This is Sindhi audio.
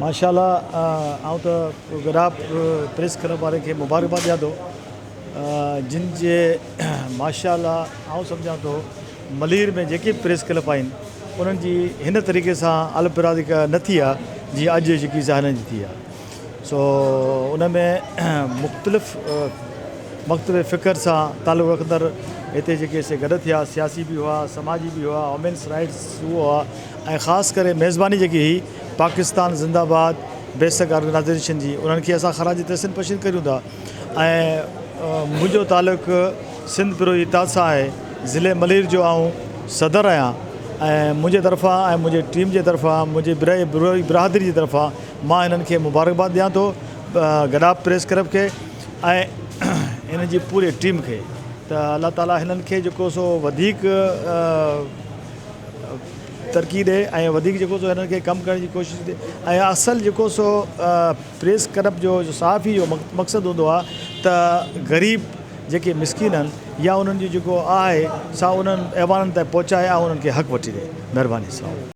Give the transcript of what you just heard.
ماشاء الله آئون ته گڏاپ پريس ڪلب وارن کي مبارڪباد ڏيان ٿو جن جي ماشاء الله آئون سمجهان ٿو ملير ۾ جيڪي به پريس ڪلب آهن انهن جي هن طريقي سان البرادي نه ٿي آهي جيئن اڄ جيڪي سا هنن جي ٿي آهي سو ان ۾ مختلف مڪتب فڪر سان تعلق رکندڙ هتي جيڪي سي گڏ ٿيا سياسي به هئا سماجي به هئا وومينس رائٽس هئا ۽ خاص ڪري ميزباني جيڪي هئي پاڪستان زنده باد بيسڪ آرگنائيزيشن جي انهن کي اسان خراج تحسين پيش ڪريون ٿا ۽ منهنجو تعلق سنڌ پروهي اتحاد سان آهي ضلعي ملير جو آئون صدر آهيان ۽ منهنجي طرفان ۽ منهنجي ٽيم جي طرفان منهنجي بروهي برادري جي طرفان مان هنن کي مبارڪباد ڏيان ٿو گڏاپ پريس ڪلب کي ۽ هن جي پوري ٽيم کي ته الله تعالي هنن کي جيڪو سو وڌيڪ ترقي ڏي ۽ وڌيڪ جيڪو سو هنن کي ڪم ڪرڻ جي ڪوشش ڏي ۽ اصل جيڪو سو پريس ڪلب جو صحافي جو مقصد هوندو آهي ته غريب جيڪي مسڪين آهن يا انهن جو جيڪو آهي سا انهن ايوانن تائين پهچائي ۽ انهن کي حق وٺي ڏي مهرباني.